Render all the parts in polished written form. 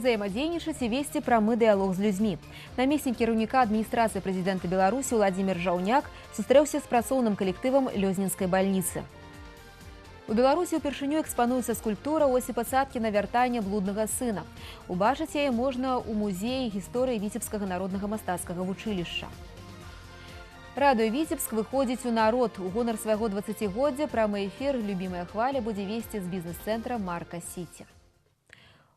Узаемадзейнічаць і весці прамы дыялог з людзьмі. Намеснік кіраўніка адміністрацыі прэзідэнта Беларусі Уладзімір Жаўняк сустрэўся з працоўным калектывам лёзнінскай бальніцы. У Беларусі ўпершыню экспануецца скульптура Осіпа Цаткіна «Вяртанне блуднага сына». Убачыць яе можна ў музеі гісторыі Віцебскага народнага мастацкага вучылішча. Радыё «Віцебск» выходзіць у народ. У гонар свайго 20-годдзя прамы эфір «Любімая хваля» будзе весці з бізнес-цэнтра «Марка Сіці».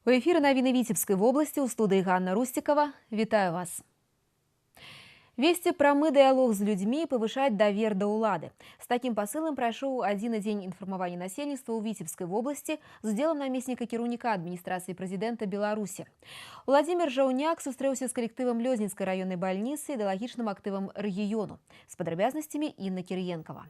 У эфіры навіны Віцебскай вобласці, ў студыі Ганна Русцікава. Вітаю вас. Весці прамы дыялог з людзьмі, павышаць давер да ўлады. З такім пасылам прайшоў адзіны дзень інфармавання насельніцтва ў Віцебскай вобласці з удзелам намесніка кіраўніка адміністрацыі прэзідэнта Беларусі. Уладзімір Жаўняк сустрэўся з калектывам Лёзнінскай раённай бальніцы, ідэалагічным актывам рэгіёну. З падрабязнасцямі Інна Кірыенкава.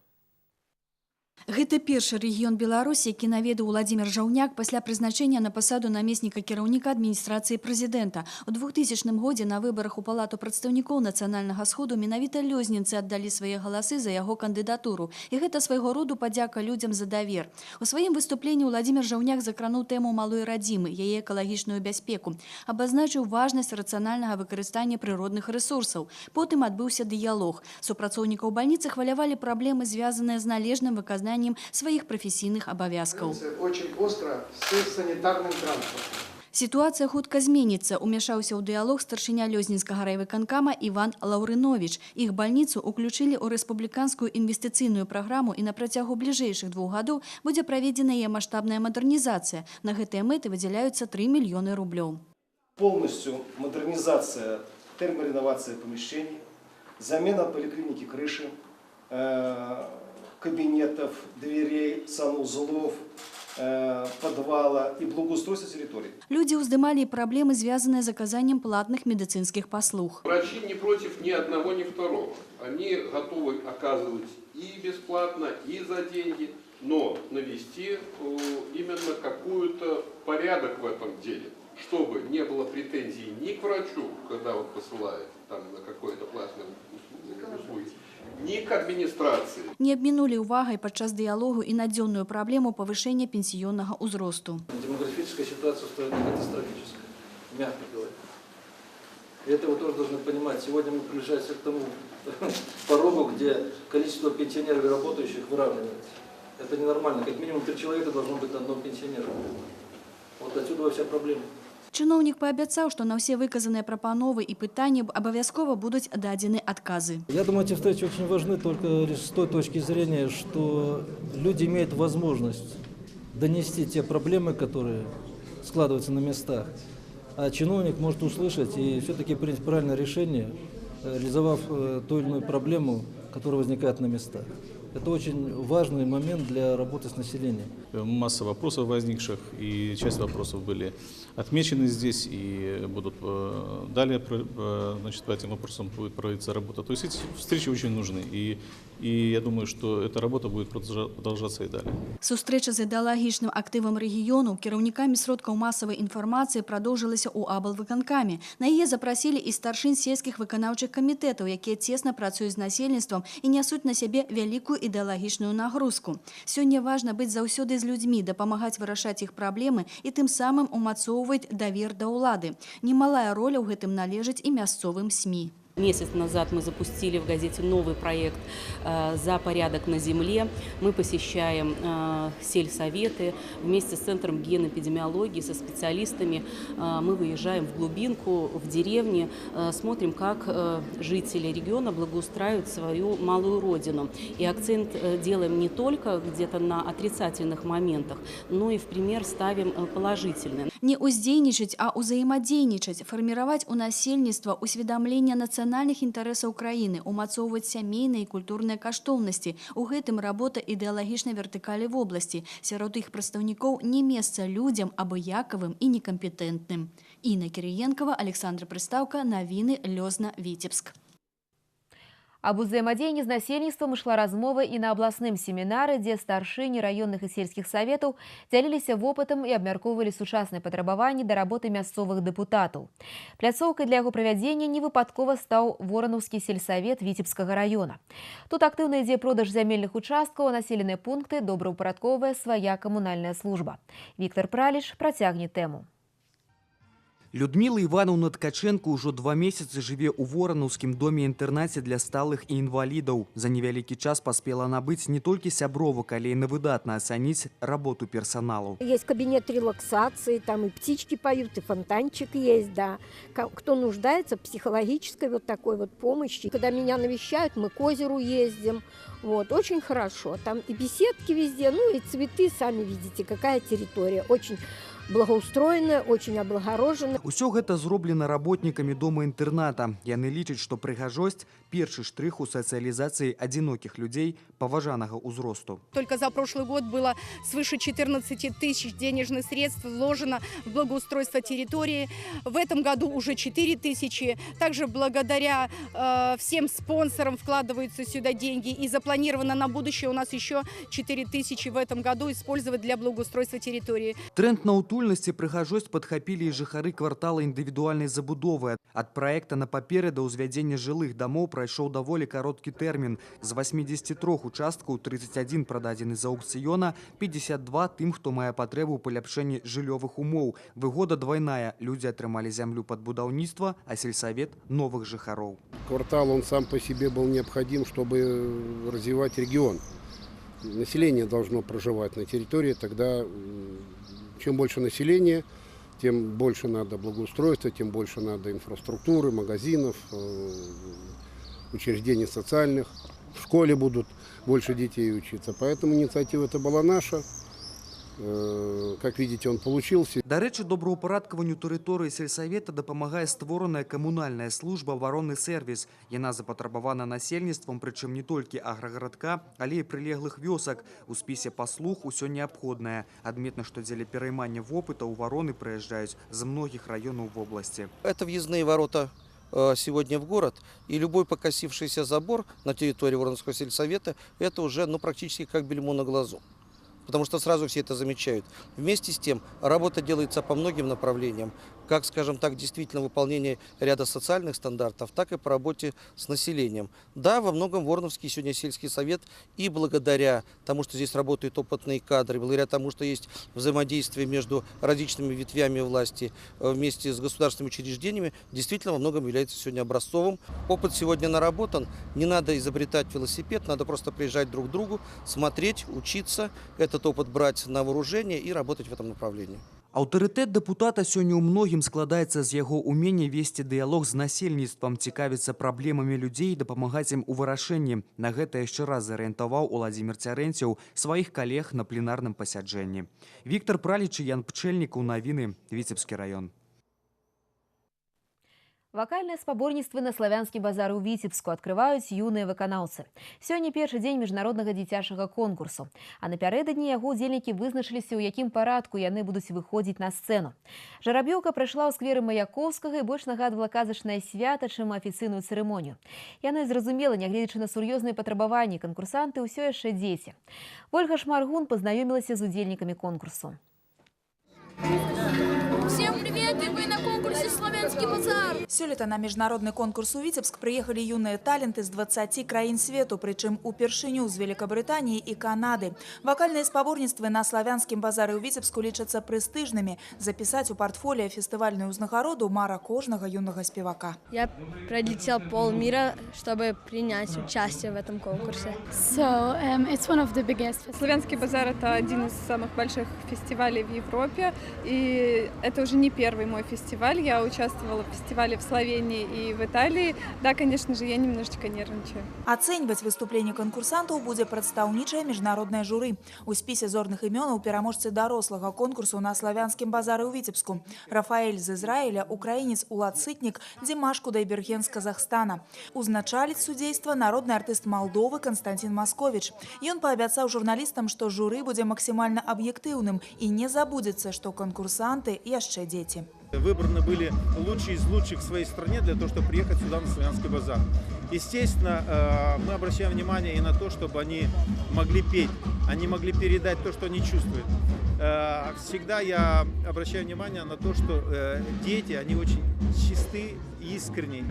Гэта першы рэгіён Беларусі, які наведаў Уладзімір Жаўняк пасля прызначэння на пасаду намесніка кіраўніка адміністрацыі прэзідэнта. У 2000 годзе на выбарах у палату прадстаўнікоў нацыянальнага сходу менавіта лёзнінцы аддалі свае галасы за яго кандыдатуру. І гэта свайго роду падзяка людзям за давер. У сваім выступленні Уладзімір Жаўняк закрануў тэму малой радзімы, яе экалагічную бяспеку, абазначыў важнасць рацыянальнага выкарыстання прыродных рэсурсаў. Потым адбыўся дыялог. Супрацоўнікаў бальніцы хвалявалі праблемы, звязаныя з належным выказаннем сваіх прафесійных абавязкаў. Очень остро с санитарным транспортом. Сітуацыя хутка зменіцца, умяшаўся ў дыялог старшыня лёзнінскага райвыканкама Іван Лаўрыновіч. Іх бальніцу ўключылі ў рэспубліканскую інвестыцыйную праграму, і на працягу бліжэйшых 2 гадоў будзе праведзена яе маштабная мадэрнізацыя. На гэтыя мэты выдзяляюцца 3 мільёны рублёў. Полностью модернизация, термореновация помещений, замена поликлиники крыши, кабинетов, дверей, санузлов, подвала и благоустройство территории. Людзі ўздымалі і праблемы, звязаныя з аказаннем платных медыцынскіх паслуг. Врачи не против ни одного, ни второго. Они готовы оказывать и бесплатно, и за деньги, но навести именно какой-то порядок в этом деле, чтобы не было претензий ни к врачу, когда он посылает там на какое-то платное услуги, ни к администрации. Не абмінулі ўвагай падчас дыялогу і надзённую праблему павышэння пенсіённага ўзросту. Демографическая ситуация в стране катастрофическая, мягко говоря. И это вы тоже должны понимать. Сегодня мы приближаемся к тому порогу, где количество пенсионеров и работающих выравнивается. Это ненормально. Как минимум три человека должно быть на одного пенсионера. Вот отсюда вся проблема. Чыноўнік паабяцаў, што на ўсе выказаныя прапановы і пытанні абавязкова будуць дадзены адказы. Я думаю, эти встречи очень важны только лишь с той точки зрения, что люди имеют возможность донести те проблемы, которые складываются на местах. А чиновник может услышать и все-таки принять правильное решение, реализовав ту или иную проблему, которая возникает на местах. Это очень важный момент для работы с населением. Масса вопросов возникших, и часть вопросов были отмечены здесь, и будут далее, значит, по этим вопросам будет проводиться работа. То есть эти встречи очень нужны, и я думаю, что эта работа будет продолжаться и далее. Сустрэча з ідэалагічным актывам рэгіёну, кіраўнікамі сродкаў масавай інфармацыі прадоўжылася ў аблвыканкаме. На яе запрасілі і старшын сельскіх выканаўчых камітэтаў, якія цесна працуюць з насельніцтвам і нясуць на сябе вялікую ідэалагічную нагрузку. Сёння важна быць заўсёды з людзьмі, дапамагаць вырашаць іх праблемы і тым самым умацоўваць давер да ўлады. Немалая роля ў гэтым належыць і мясцовым СМІ. Месяц назад мы запустили в газете новый проект «За порядок на земле». Мы посещаем сельсоветы вместе с Центром генэпидемиологии, со специалистами. Мы выезжаем в глубинку, в деревни, смотрим, как жители региона благоустраивают свою малую родину. И акцент делаем не только где-то на отрицательных моментах, но и в пример ставим положительные. Не ўздзейнічаць, а ўзаемадзейнічаць, фарміраваць у насельніцтва усведамленне нацыянальных інтарэсаў краіны, умацоўваць сямейныя і культурныя каштоўнасці. У гэтым работа ідэалагічнай вертыкалі вобласці. Сярод іх прадстаўнікоў не месца людзям абыякавым і некампетэнтным. Інна Кірыенкава, Аляксандр Прыстаўка, навіны, Лёзна, Віцебск. Аб узаемадзеянні з насельніцтвам ішла размова і на абласным семінары, дзе старшыні раённых і сельскіх саветаў дзяліліся вопытам і абмяркоўвалі сучасныя патрабаванні да работы мясцовых дэпутатаў. Пляцоўкай для яго правядзення невыпадкова стаў Воранаўскі сельсавет Віцебскага раёна. Тут актыўна ідзе продаж зямельных участкаў, а населеныя пункты добраўпарадкоўвае свая камунальная служба. Віктар Праліш працягне тэму. Людміла Іванаўна Ткачэнка ўжо 2 месяцы жыве ў воранаўскім доме-інтэрнаце для сталых і інвалідаў. За невялікі час паспела набыць не толькі сябровак, але і на выдатна ацаніць работу персаналу. Есть кабинет релаксации, там и птички поют, и фонтанчик есть, да. Кто нуждается в психологической вот такой вот помощи. Когда меня навещают, мы к озеру ездим. Вот, очень хорошо. Там и беседки везде, ну и цветы, сами видите, какая территория. Очень благоустроенная, очень облагороженная. Усё гэта зроблена работнікамі дома-інтэрната. Яны лічаць, што прыгажосць — першы штрых у сацыялізацыі адзінокіх людзей паважанага ўзросту. Только за прошлый год было свыше 14 тысяч денежных средств вложено в благоустройство территории. В этом году уже 4 тысячи. Также благодаря всем спонсорам вкладываются сюда деньги. И запланировано на будущее у нас еще 4 тысячи в этом году использовать для благоустройства территории. Трэнд на утульнасць і прыгажосць падхапілі і жыхары квартала індывідуальнай забудовы. Ад праекта на паперы да ўзвядзення жылых дамоў прайшоў даволі кароткі тэрмін. З 83 участкаў 31 прададзены з аўкцыёна, 52 тым, хто мае патрэбу ў паляпшэнні жыллёвых умоў. Выгода двайная. Людзі атрымалі зямлю пад будаўніцтва, а сельсавет — новых жыхароў. Квартал, он сам по себе был необходим, чтобы развивать регион. Население должно проживать на территории, тогда чем больше населения, тем больше надо благоустройства, тем больше надо инфраструктуры, магазинов, учреждений социальных. В школе будут больше детей учиться. Поэтому инициатива эта была наша. Как видите, он получился. Дарэчы, добраўпарадкаванню тэрыторыі сельсавета дапамагае створаная камунальная служба «Вароны сервіс». Яна запатрабавана насельніцтвам, прычым не толькі аграгарадка, але і прылеглых вёсак. У спісе паслуг усё неабходнае. Адметна, што дзеля пераймання вопыта ў Вароны прыязджаюць з многіх раёнаў вобласці. Это въездные ворота сегодня в город, и любой покосившийся забор на территории Вороновского сельсовета — это уже, ну, практически как бельмо на глазу, потому что сразу все это замечают. Вместе с тем, работа делается по многим направлениям, как, скажем так, действительно выполнение ряда социальных стандартов, так и по работе с населением. Да, во многом Вороновский сегодня сельский совет и благодаря тому, что здесь работают опытные кадры, благодаря тому, что есть взаимодействие между различными ветвями власти вместе с государственными учреждениями, действительно во многом является сегодня образцовым. Опыт сегодня наработан, не надо изобретать велосипед, надо просто приезжать друг к другу, смотреть, учиться, этот опыт брать на вооружение и работать в этом направлении. Аўтарытэт дэпутата сёння ў многім складаецца з яго ўмення весці дыялог з насельніцтвам, цікавіцца праблемамі людзей і дапамагаць ім у вырашэнні. На гэта яшчэ раз зарыентаваў Уладзімір Цярэнцеў сваіх калег на пленарным пасяджэнні. Віктар Праліч і Ян Пчэльнікаў, навіны, Віцебскі раён. Вакальныя спаборніцтвы на Славянскі базары ў Віцебску адкрываюць юныя выканаўцы. Сёння першы дзень міжнароднага дзіцячага конкурсу. А напярэдадні яго удзельнікі вызначыліся, у якім парадку яны будуць выходзіць на сцэну. Жараб'ёўка прайшла ў скверы Маяковскага і больш нагадвала казачнае свята, чым афіцыйную цырымонію. Яно і зразумела, нягледзячы на сур'ёзныя патрабаванні, канкурсанты ўсё яшчэ дзеці. Вольга Шмаргун пазнаёмілася з удзельнікамі конкурсу. Всем привет! И вы на конкурсе «Славянский базар». Сёлета на міжнародны конкурс у Віцебск прыехалі юныя таленты з 20 краін свету, прычым упершыню з Великабрытаніі і Канады. Вакальныя спаборніцтвы на Славянскім базары ў Віцебску лічацца прэстыжнымі. Запісаць у партфоліа фестывальную ўзнагароду — мара кожнага юнага спевака. Я пролетел полмира, чтобы принять участие в этом конкурсе. So it's one of the biggest. Славянский базар — это один из самых больших фестивалей в Европе. И это уже не первый мой фестиваль. Я участвовала в фестивале в Словении и в Италии. Да, конечно же, я немножечко нервничаю. Ацэньваць выступленне канкурсантаў будзе прадстаўнічае міжнароднае журы. У спісе зорных імёнаў пераможцы дарослага конкурсу на Славянскім базары ў Віцебску. Рафаэль з Ізраіля, украінец Улад Сытнік, Димаш Кудайберген з Казахстана. Узначаліць судзейства народны артыст Малдовы Канстанцін Масковіч. Ён паабяцаў журналістам, што журы будзе максімальна аб'ектыўным і не забудзецца, што канкурсанты яшчэ дзеці. Выбраны были лучшие из лучших в своей стране для того, чтобы приехать сюда, на Славянский базар. Естественно, мы обращаем внимание и на то, чтобы они могли петь, они могли передать то, что они чувствуют. Всегда я обращаю внимание на то, что дети, они очень чисты и искренни.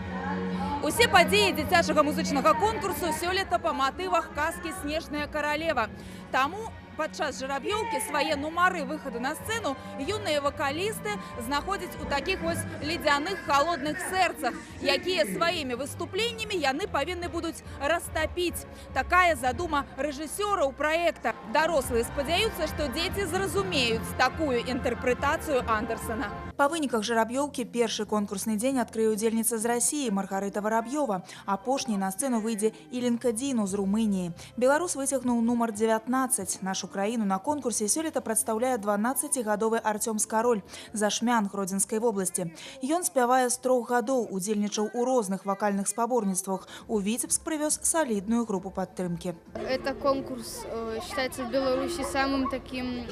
Усе падзеі дзіцячага музычнага конкурсу сёлета па матывах казкі «Снежная каралева». Таму Падчас жараб'ёўкі свае нумары выхаду на сцэну юныя вакалісты знаходзяць у такіх вось ледзяных халодных сэрцах, якія сваімі выступленнямі яны павінны будуць растапіць. Такая задума рэжысёраў праекта. Дарослыя спадзяюцца, што дзеці зразумеюць такую інтэрпрэтацыю Андэрсена. Па выніках жараб'ёўкі першы конкурсны дзень адкрые удзельніца з Расіі Маргарыта Вараб'ёва. Апошняй на сцэну выйдзе Ілінка Дзіну з Румыніі. Беларус выцягнуў нумар 19. Нашу краіну на конкурсе сёлета прадстаўляе 12-гадовы Арцём Скароль з Ашмян Гродзенскай вобласці. Ён спявае з 3 гадоў, удзельнічаў у розных вакальных спаборніцтвах. У Віцебск прывёз салідную групу падтрымкі. Это конкурс считается в Беларуси самым таким,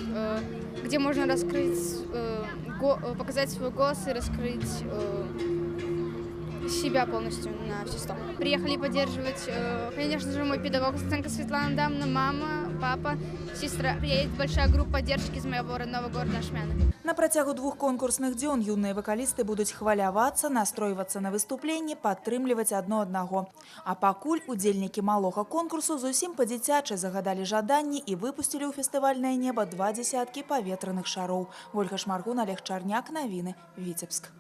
где можно раскрыть, показать свой голос и раскрыть себя полностью на все 100. Приехали поддерживать, конечно же, мой педагог Стенко Светлана Дамна, мама, папа, сестра. Приедет большая группа поддержки из моего родного города Ашмяны. На працягу двух конкурсных дзён юныя вакалісты будуць хвалявацца, настройвацца на выступленні, падтрымліваць адно аднаго. А пакуль удзельнікі малога конкурсу зусім па-дзіцячы загадалі жаданні і выпусцілі ў фестывальнае неба 2 дзесяткі паветраных шароў. Вольга Шмаргун, Олег Чарняк, навіны, Віцебск.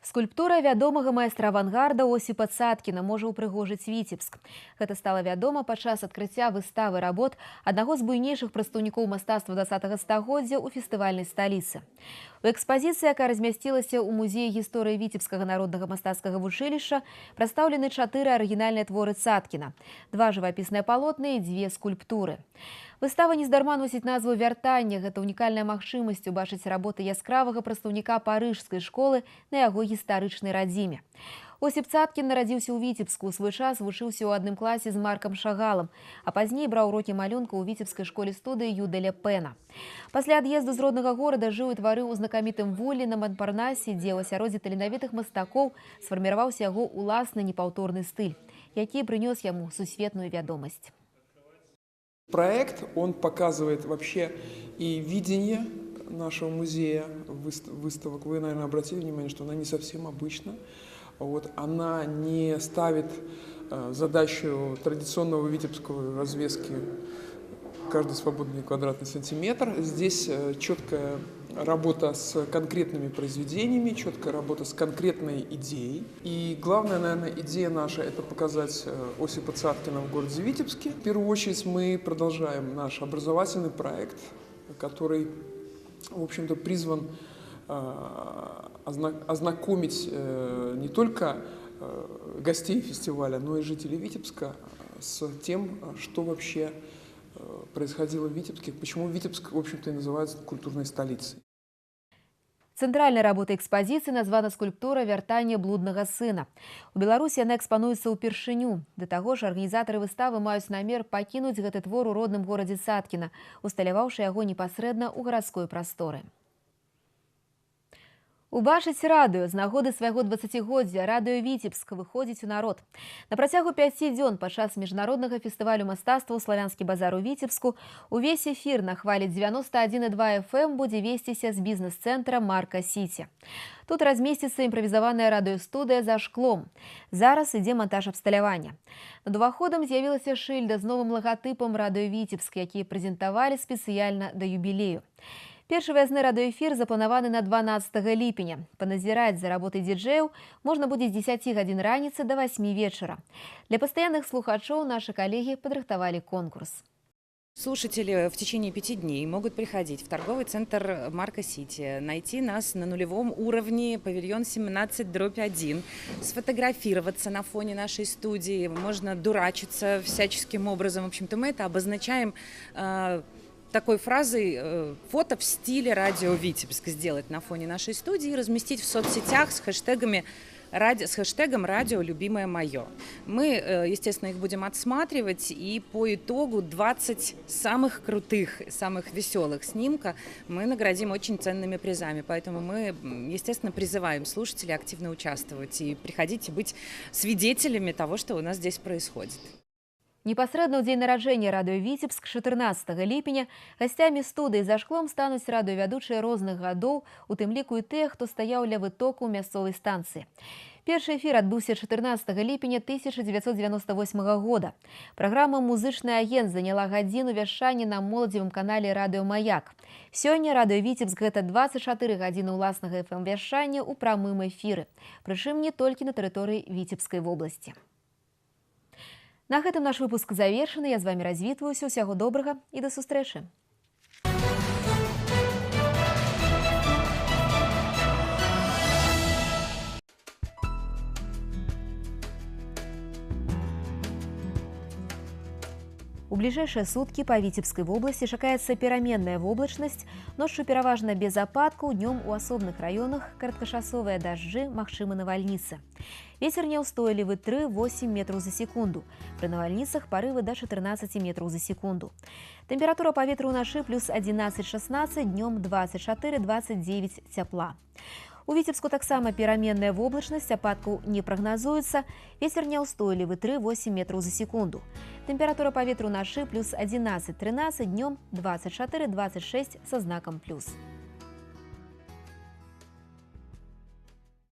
Скульптура вядомага майстра авангарда Осіпа Цаткіна можа ўпрыгожыць Віцебск. Гэта стала вядома падчас адкрыцця выставы работ аднаго з буйнейшых прадстаўнікоў мастацтва 20-га стагоддзя ў фестывальнай сталіцы. У экспазіцыі, якая размясцілася ў музеі гісторыі Віцебскага народнага мастацкага вучылішча, прадстаўлены 4 арыгінальныя творы Цаткіна, 2 жывапісныя палотны і 2 скульптуры. Выстава нездарма носіць назву «Вяртанне». Гэта унікальная магчымасць убачыць работы яскравага прадстаўніка парыжскай школы на яго гістарычнай радзіме. Осіп Цаткін нарадзіўся ў Віцебску, у свой час вучыўся ў адным класе з Маркам Шагалам, а пазней браў урокі малюнка ў віцебскай школе-студыі Юдэля Пэна. Пасля ад'езду з роднага горада жыў і тварыў у знакамітым Вуллі на Манпарнасе, дзе ў асяроддзі таленавітых мастакоў сфарміраваўся яго ўласны непаўторны стыль, які прынёс яму сусветную вядомасць. Проект, он показывает вообще и видение нашего музея, выставок. Вы, наверное, обратили внимание, что она не совсем обычна. Вот, она не ставит задачу традиционного витебского развески каждый свободный квадратный сантиметр. Здесь четкая работа с конкретными произведениями, четкая работа с конкретной идеей. И главная, наверное, идея наша – это показать Осипа Цаткина в городе Витебске. В первую очередь мы продолжаем наш образовательный проект, который, в общем-то, призван ознакомить не только гостей фестиваля, но и жителей Витебска с тем, что вообще происходило в Витебске, почему Витебск, в общем-то, и называется культурной столицей. Цэнтральнай работай экспазіцыі названа скульптура «Вяртанне блуднага сына». У Беларусі яна экспануецца ўпершыню. Да таго ж, арганізатары выставы маюць намер пакінуць гэты твор у родным горадзе Цаткіна, усталяваўшы яго непасрэдна ў гарадской прасторы. Убачыць радыё з нагоды свайго 20-годдзя радыё Віцебск выходзіць у народ. На працягу 5 дзён падчас міжнароднага фестывалю мастацтваў «Славянскі базар» у Віцебску увесь эфір на хвалі 91,2 FM будзе весціся з бізнес-цэнтра Марка Сіці. Тут размесціцца імправізаваная радыёстудыя за шклом. Зараз ідзе мантаж абсталявання. Над уваходам з'явілася шыльда з новым лагатыпам радыё Віцебск, які прэзентавалі спецыяльна да юбілею. Першы выязны радыёэфір запланаваны на 12 ліпеня. Паназіраць за работай дыджэяў можна будзе з 10 гадзін раніцы да 8 вечара. Для пастаянных слухачоў нашы калегі падрыхтавалі конкурс. Слушатели в течение 5 дней могут приходить в торговый центр Марка Сити, найти нас на нулевом уровне, павильон 17/1, сфотографироваться на фоне нашей студии, можно дурачиться всяческим образом. В общем-то, мы это обозначаем такой фразой «фото в стиле радио Витебск» сделать на фоне нашей студии и разместить в соцсетях с хэштегами с хэштегом «Радио любимое мое». Мы, естественно, их будем отсматривать, и по итогу 20 самых крутых, самых веселых снимка мы наградим очень ценными призами. Поэтому мы, естественно, призываем слушателей активно участвовать и приходить и быть свидетелями того, что у нас здесь происходит. Непасрэдна ў дзень нараджэння радыё Віцебск 14 ліпеня гасцямі студыі за шклом стануць радыёвядучыя розных гадоў, у тым ліку і тыя, хто стаяў ля вытоку мясцовай станцыі. Першы эфір адбыўся 14 ліпеня 1998 года. Праграма «Музычны агент» заняла гадзіну вяшчання на моладзевым канале «Радыё Маяк». Сёння «Радыё Віцебск» гэта 24 гадзіны ўласнага FM-вяшчання ў прамым эфіры. Прычым не толькі на тэрыторыі Віцебскай вобласці. На гэтым наш выпуск завершаны. Я з вамі развітваюся. Усяго добрага і да сустрэчы. У бліжэйшыя суткі па Віцебскай вобласці чакаецца пераменная воблачнасць, ноччу пераважна без ападкаў, днём у асобных раёнах кароткачасовыя дажджы, магчымы навальніцы. Вецер няўстойлівы 3,8 метраў за секунду. Пры навальніцах парывы да 14 метраў за секунду. Тэмпература паветра ўначы плюс 11-16, днём 24-29 цяпла. У Віцебску таксама пераменная воблачнасць, ападкаў не прагназуецца, вецер няўстойлівы 3,8 метраў за секунду. Тэмпература паветра ўначы плюс 11-13, днём 24-26 са знакам плюс.